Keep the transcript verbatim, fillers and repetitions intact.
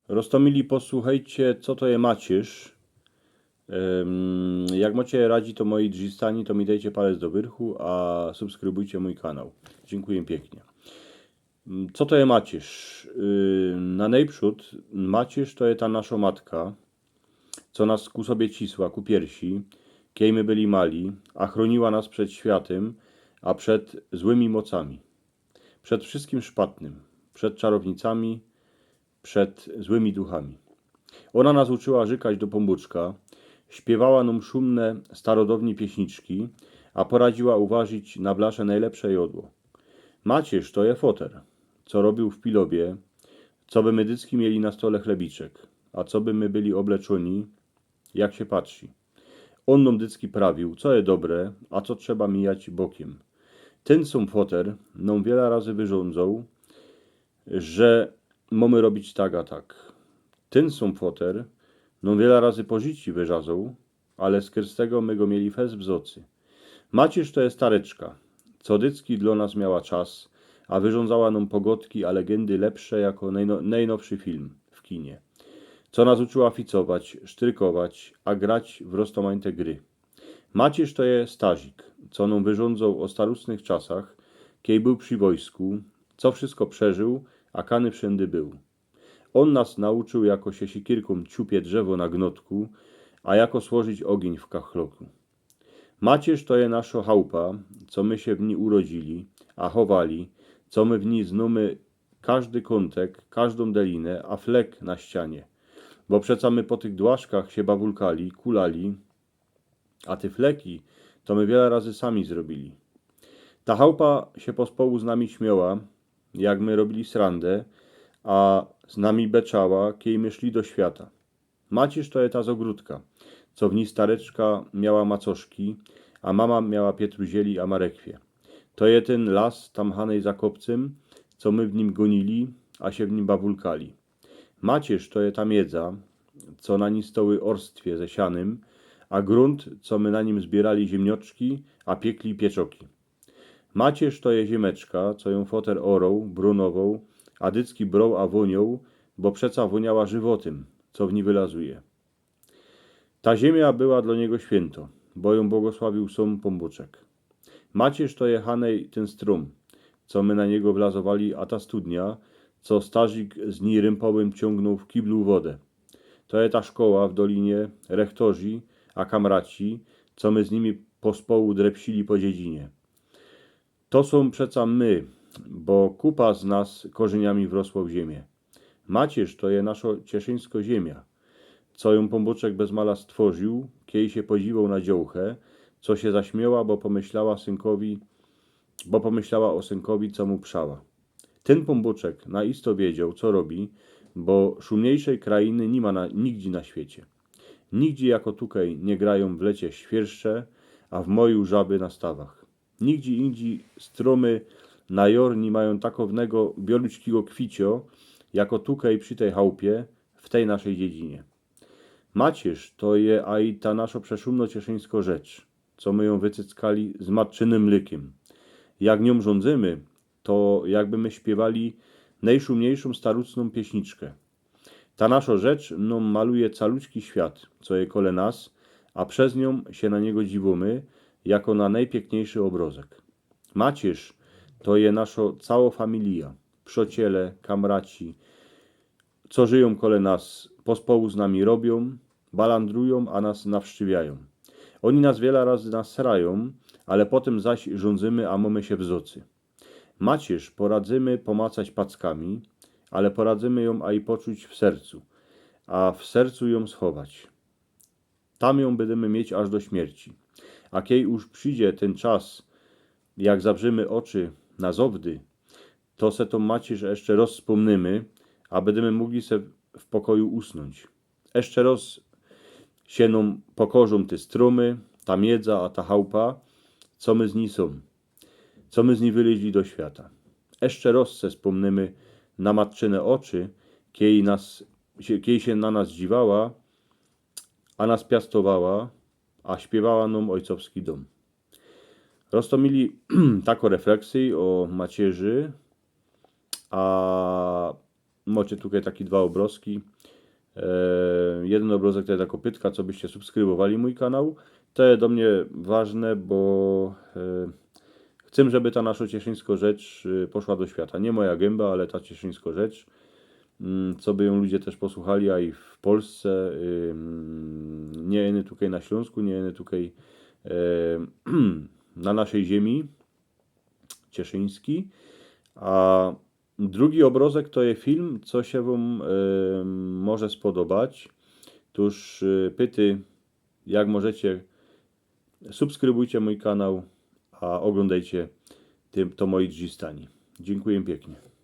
Roztomili, posłuchejcie, co to je macierz. Em, jak mocie radzi to moi drzistani, to mi dejcie palec do wyrchu, a subskrybujcie mōj kanał. Dziynkuję piyknie. Mm, co to je macierz? Yy, na nojprzōd macierz to je ta naszo matka, co nas ku sobie cisła, ku piersi, kej my byli mali, a chrōniła nas przed światym, a przed złymi mocami. Przed wszystkim szpatnym, przed czarownicami, przed złymi duchami. Ôna nas uczyła rzykać do Pōnbōczka, śpiywała nōm szumne, starodownie pieśniczki, a poradziła uwarzić na blasze nojlepsze jodło. Macierz to je foter, co robiōł w Pilowie, coby my dycki mieli na stole chlebiczek, a coby my byli ôbleczōni, jak sie patrzi. Ôn nōm dycki prawiōł, co je dobre, a co trzeba mijać bokiym. Tyn sōm foter nōm wiela razy wyrządzōł, że mōmy robić tak a tak. Tyn sōm foter nōm wiela razy pożyci wyrzadzōł, ale skyrz tego my go mieli fest w zocy. Macierz to je stareczka, co dycki dlo nas miała czas, a wyrządzała nōm pogodki, a legyndy lepsze jako nojno-, nojnowszy film w kinie. Co nas uczyła ficować, sztrykować, a grać w roztomańte gry. Macierz to je starzik, co nōm wyrządzōł ô starucnych czasach, kej bōł przi wojsku, co wszystko przeżōł, a kany wszyndy bōł. Ôn nas nauczył, jako sie siekierkōm ciupie drzewo na gnotku, a jako słożyć ôgiyń w kachloku. Macierz to je naszo chałupa, co my sie w ni urodzili, a chowali, co my w ni znōmy kŏżdy kōntek, kŏżdōm delinã, a flek na ścianie. Bo przeca my po tych dłaszkach sie bawulkali, kulali, a te fleki to my wiela razy sami zrobiyli. Ta chałupa sie pospołu z nami śmioła, jak my robiyli srandã, a z nami beczała, kej my szli do świata. Macierz to je ta z ôgrōdka, co w ni stareczka miała macoszki, a mama miała pietruzieli a marekwie. To je tyn las tam hanej za kopcym, co my w nim gōnili, a sie w nim bawulkali. Macierz to je ta miedza, co na ni stoły ôrstwie ze sianym, a grōnt, co my na nim zbiyrali ziymnioczki, a piekli pieczoki. Macierz to je ziymeczka, co jōm foter ôroł, brunowoł, a dycki broł a wōnioł, bo przeca wōniała żywotym, co w ni wylazuje. Ta ziymia była dlo niego świynto, bo jōm błogosławiōł sōm Pōnbōczek. Macierz to je hanej tyn strōm, co my na niego wlazowali, a ta studnia, co starzik z ni rympołym ciōngnōł w kiblu wodã. To je ta szkoła w dolinie, rechtorzi, a kamraci, co my z nimi pospołu drepsili po dziedzinie. To sōm przeca my, bo kupa z nas korzyniami wrosło w ziymie. Macierz to je naszo cieszyńsko ziymia, co jōm Pōnbōczek bez mala stworzōł, kej sie podziwoł na dziołchã, co sie zaśmioła, bo pomyślała synkowi, bo pomyślała ô synkowi, co mu przała. Tyn Pōnbōczek na isto wiedzioł, co robi, bo szumniejszej krainy ni ma na, nigdzie na świecie. Nigdzie jako tukej niy grajōm w lecie świyrszcze, a w moju żaby na stawach. Nigdzie indziej strōmy na jor ni majōm takownego bialuczkigo kwicio, jako tukej przi tej chałupie, w tej naszej dziedzinie. Macierz to je aj ta naszo przeszumno cieszyńsko rzecz, co my jōm wycyckali z matczynym mlykiym. Jak niōm rzōndzymy, to jakby my śpiywali nojszumniejszōm starucnōm pieśniczkã. Ta naszo rzecz nōm maluje caluczki świat, co je kole nas, a przez niōm sie na niego dziwōmy, jako na nojpiykniejszy ôbrozek. Macierz to je naszo cało familija, przociele, kamraci, co żyjōm kole nas, pospołu z nami robiōm, balandrujōm, a nas nawszczywiajōm. Ôni nas wiela razy nasrajōm, ale potym zaś rzōndzymy, a mōmy sie w zōcy. Macierz poradzymy pomacać packami, ale poradzymy jōm aj poczuć w sercu, a w sercu jōm schować. Tam jōm bydymy mieć aż do śmierci. A kej już przidzie tyn czas, jak zabrzymy ôczy na zŏwdy, to se to macierz jeszcze roz spōmnymy, a bydymy mōgli se w pokoju usnōńć. Jeszcze roz sie nōm pokorzōm te strōmy, ta miedza, a ta chałpa, co my z ni sōm, co my z ni wylyźli do świata. Jeszcze roz se spōmnymy na matczyne ôczy, kej nas, sie, kej sie na nas dziwała, a nas piastowała, a śpiywała nōm ôjcowski dōm. Roztomili, tako refleksyj ô macierzi, a mocie tukej taki dwa ôbrozki. E, jedyn ôbrozek to je takŏ pytka, co byście subskrybowali mōj kanał. To je do mie ważne, bo e, chcę, żeby ta naszŏ cieszyńskŏ rzecz e, poszła do świata. Niy moja gymba, ale ta cieszyńskŏ rzecz. Mm, co by jã ludzie tyż posłuchali, a i w Polsce, ym, niy jeny tukej na Ślōnsku, niy jeny tukej e, na naszej ziymie cieszyńskij. A drugi ôbrozek to je film, co sie wōm ym, może spodobać. Tōż y, pyty, jak możecie, subskrybujcie mōj kanał, a ôglōndejcie ty, to moje drzistanie. Dziynkuję piyknie.